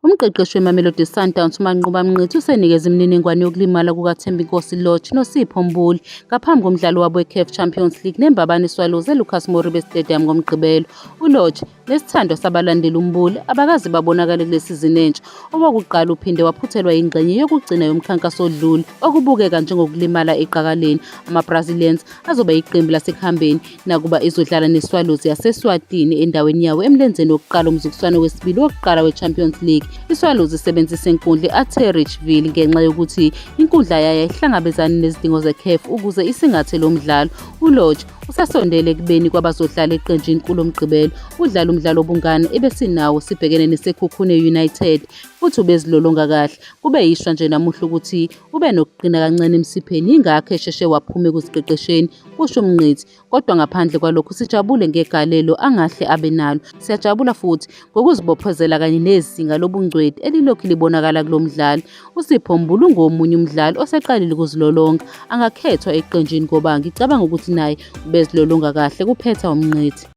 Umqeqeshi weMamelodi Sundowns uManqoba Mngqithi usenikeze imininingwane yokulimala kukaThembinkosi Lorch noSipho Mbule ngaphambi komdlalo wabo weCAF Champions League neMbabane Swallows eLucas Moripe Stadium ngoMgqibelo. ULorch nesithandwa sabalandeli uMbule abakaze babonakale kule sizini entsha. Owokuqala uphinde waphuthelwa yingxenye yokugcina yomkhankaso odlule okubukeka njengokulimala eqakaleni. Ama-Brazilians azoba yiqembu lasekuhambeni nakuba izodlala neSwallows yaseSwatini endaweni yawo emlenzeni wokuqala umzuliswano wesibili wokuqala weChampions League. ISwallows isebenzise inkundla i-Atteridgeville ngenxa yokuthi inkundla yayo ayihlangabezani nezidingo zeCAF ukuze isingathe lo mdlalo. ULorch usasondele ekubeni kwabazodlala eqenjini kulo Mgqibelo. Udlala umdlalo wobungane ebesinawo sibhekene neSekhukhune United futhi ubezilolonga kahle. Kube yishwa nje namuhla ukuthi ube nokuqina kancane emsipheni yingakho esheshe waphuma ekuziqeqesheni, kusho uMngqithi. Kodwa ngaphandle kwalokho sijabule ngegalelo angahle abe nalo. Siyajabula futhi ngokuzibophezela kanye nezinga lobungcweti elilokhu libonakala kulo mdlali. USipho Mbulu ungomunye umdlali oseqalile ukuzilolonga. Angakhethwa eqenjini ngoba ngicabanga ukuthi naye ubezilolonga kahle, kuphetha uMngqithi.